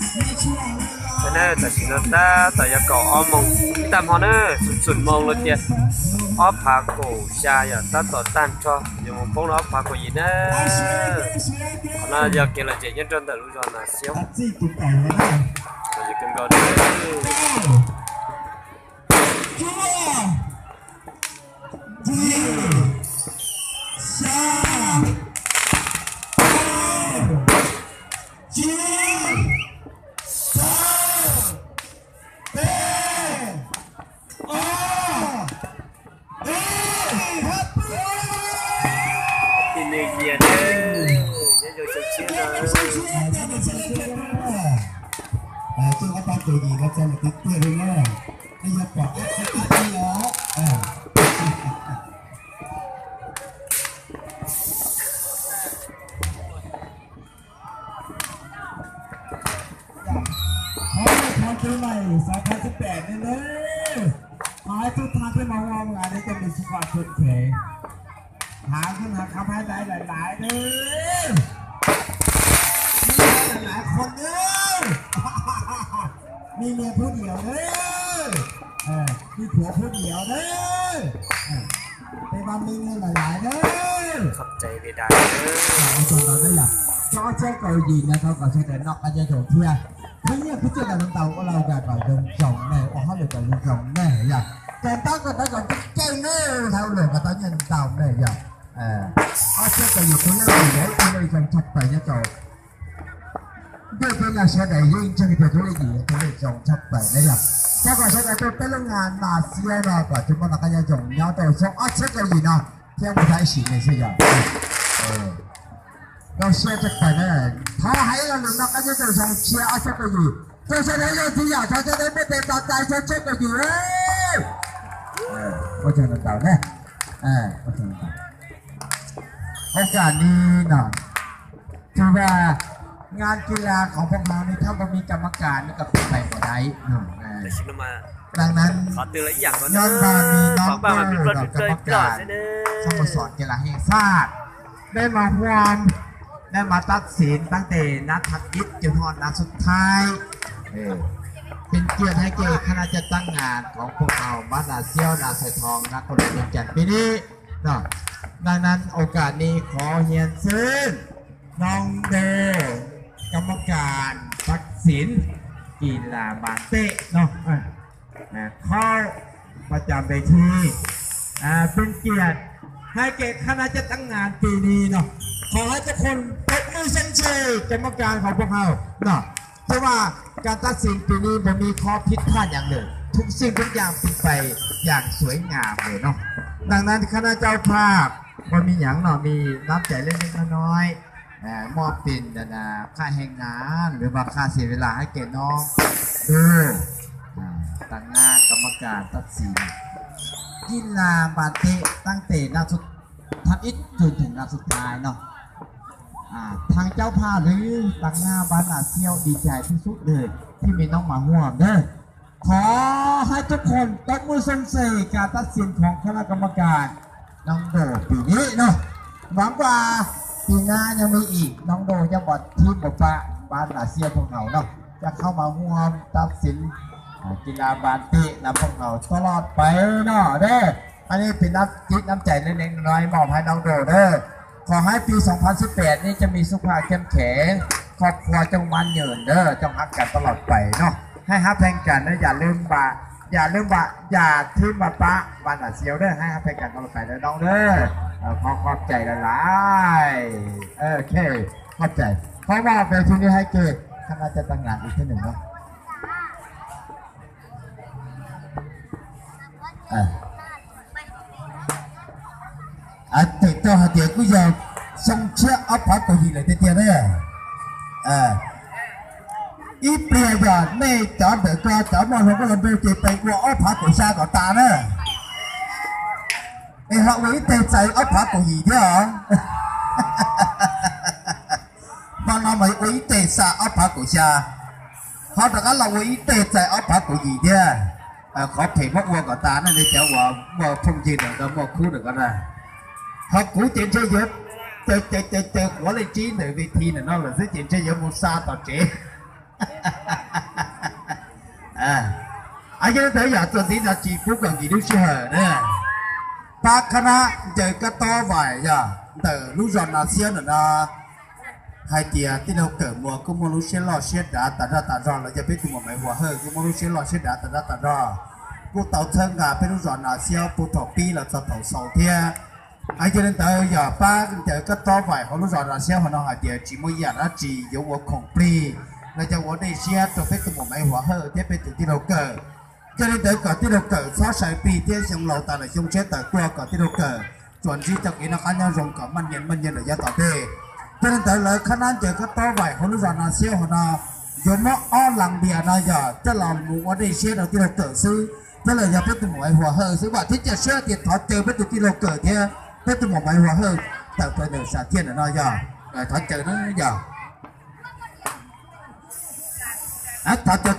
Tam sim no tab tom yog kaum ob moos ib tag hmo na, txhua txhua moos lawm tiag. Ob phav kaum xya yog tab tom tag nrho, yuav mus poob rau ob phav kaum yim na. Qhov no yog kev lom zem nyob rau ntawm lub zos Nas Xiab. Tim nws yias nyob zoo xyoo tshiab no. Khov mus thov kev lom zem xov thov sib pem ne nawb. Thov ib tug thov peb mov ua mus a ne cov nws sib kos tshua phem. Thov kub thov khov phab dai lais lais nawb. Lais lais qhov nawb. Mi niam phub diam nawb. Mi phuav phub diam nawb. Peb pab mi niam lais lais nawb. Txog ob txhiab kaum yim no thov kom sawv daws noj qab nyob zoo thiab. Khwv nyiaj khwv txiaj kom ntau, ua laj ua kam kom zoo zoo ne, ua hauj lwm kom zoo zoo ne yog. Kom tab kom tab kom keej keej ne, hauj lwm kom tau nyiaj ntau ne yog. Ob txhiab kaum yim kuv leej yim yog ib tug leej zoo tshaj plaws nyob rau ntuj teb no sawv daws yeej ntseeg tias kuv leej yim yog tus leej zoo tshaj plaws ne yog. Thov kom sawv daws tuaj peb lub nas xiab no kom tsis muaj noj qab nyob zoo nyob rau xyoo ob txhiab kaum yim no thiab mus thaj ib sim neej xwb yog. Zoo siab tshaj plaws na. Thov hais ib lo lus noj qab nyob zoo tshiab ob txhiab kaum yim rau sawv daws ib zaug ntxiv yom, thov sawv daws muaj tes tos txais xyoo ob txhiab kaum yim. Ua tsaug ntau ntau na. โอกาสนี้เนาะ ถือว่างานกีฬาของพวกเรานี่ถ้าบ่มีกรรมการนี่ก็เป็นไปบ่ได้เนาะ ดังนั้นย้อนว่ามีน้องโบ้กับกรรมการสโมสรกีฬาแห่งชาติได้มาร่วม ได้มาตัดสินตั้งแต่นัดทำอิฐจนฮอดนัดสุดท้าย เป็นเกียรติให้แก่คณะจัดตั้งงานของพวกเราบ้านนาเซี้ยวนาไซทองนครหลวงเวียงจันทร์ปีนี้เนาะ ดังนั้นโอกาสนี้ขอเรียนเชิญน้องโด กรรมการตัดสินกีฬาบาเตะเนาะ เข้าประจำเวที เป็นเกียรติให้แก่คณะจัดตั้งงานปีนี้เนาะ ขอให้ทุกคนปรบมือชมเชยกรรมการของพวกเราเนาะ เพราะว่าการตัดสินปีนี้บ่มีข้อผิดพลาดอย่างเลย ทุกสิ่งทุกอย่างเป็นไปอย่างสวยงามเลยเนาะ ดังนั้นคณะเจ้าภาพบ่มีหยังเนาะ มีน้ำใจเล็กๆน้อยๆ มอบเป็นค่าแรงงานหรือว่าค่าเสียเวลาให้แก่น้องโด อ่า ตั้งหน้ากรรมการตัดสินกีฬาบาเตะตั้งแต่นัดสุด ทำอิฐจนถึงนัดสุดท้ายเนาะ อ่า ทางเจ้าภาพหรือตังหน้าบ้านนาเซี้ยวดีใจที่สุดเลยที่มีน้องมาร่วมเด้อ ขอให้ทุกคนตบมือสรรเสริญการตัดสินของคณะกรรมการน้องโดดปีนี้เนาะ หวังว่าปีหน้ายังมีอีก น้องโดยังบ่ทิ้งบ่ปะบ้านนาเซี้ยวพวกเราเนาะ จะเข้ามาร่วมตัดสินอ่ากีฬาบาเตะนำพวกเราตลอดไปเนาะเด้อ อันนี้เป็นน้ำจิตน้ำใจเล็กๆน้อยๆมอบให้น้องโดเด้อ ขอให้ปี สองพันสิบแปด นี้จะมีสุขภาพเข้มแข็ง ครอบครัวจงมั่นยืนเด้อ จงฮักกันตลอดไปเนาะ ให้ฮักแพงกันนะ อย่าลืมว่า อย่าลืมว่า อย่าทิ้งมาปะบ้านนาเซี้ยวเด้อ ให้ฮักแพงกันตลอดไปเด้อน้องเด้อ เออ ขอขอบใจหลายๆ โอเค ขอบใจ ขอมอบเวทีนี้ให้เกียรติคณะจัดตั้งงานอีกทีหนึ่งเนาะ Tes tau hais tias kuj yog xyoo tshiab ob phav kaum yim lawm tiag tiag na. Ib pliag yog nej cov ntawm ko cov muaj hluas nkauj hluas nraug ces pes ua ob phav kaum xya kom tas na. Es ho ua ib teg txais ob phav kaum yim thiab os. Hmo no mas ua ib teg xa ob phav kaum xya, ho rov qab los ua ib teg txais ob phav kaum yim thiab. Qhov phem muab ua kom tas na, nej cov uas muaj phooj ywg ntawm ko muaj khub ntawm ko na. Ho kuv ces ntshe yuav caws caws caws caws quav leej tsib ntawm ve thi ntawm no lawm xwb ces ntshe yuav mus xa tom tsev. Yog li ntawd yog txuas ntxiv no tsis pub kom nkim lub sij hawm na, pab khab nab ncaws kab tob vais yog ntawm lub zos Nas Xiab ntawm no hais tias tij laug Kawm Muas kuj muaj lub siab loj siab dav tas zaj tas zog los yog peb tus muam Maiv Huas Hawj kuj muaj lub siab loj siab dav tas zaj tas zog, kuj tau txhawb nqa peb lub zos Nas Xiab puag thaum pib los txog thaum xaus thiab. Yog li ntawd yog pab ncaws kab tob vais hauv lub zos Nas Xiab hauv no hais tias tsis muaj yam dab tsi yuav ua khoom plig los yog ua dej siab rau peb tus muam Maiv Huas Hawj thiab peb tus tij laug Kawm. Yog li ntawd kom tij laug Kawm txhob sai plig thiab xyoo laus tas lawm xyoo tshiab tawm tuaj kom tij laug Kawm tsuas ntsib txoj kev noj qab nyob zoo kom maj nyias maj nyias ntawm yav tom ntej. Yog li ntawd lawv khab nab ncaws kab tob vais hauv lub zos Nas Xiab hauv no yuav muab ob las npias no yog coj los mus ua dej siab rau tij laug Kawm xwb, thiab los yog peb tus muam Maiv Huas Hawj xwb, vam thiab cia siab tias thov caw peb tus tij laug Kawm thiab peb tus muam Maiv Huas Hawj tawm plaws ntawm sam thiaj ntawm no yog, thov caw na yog, thov caw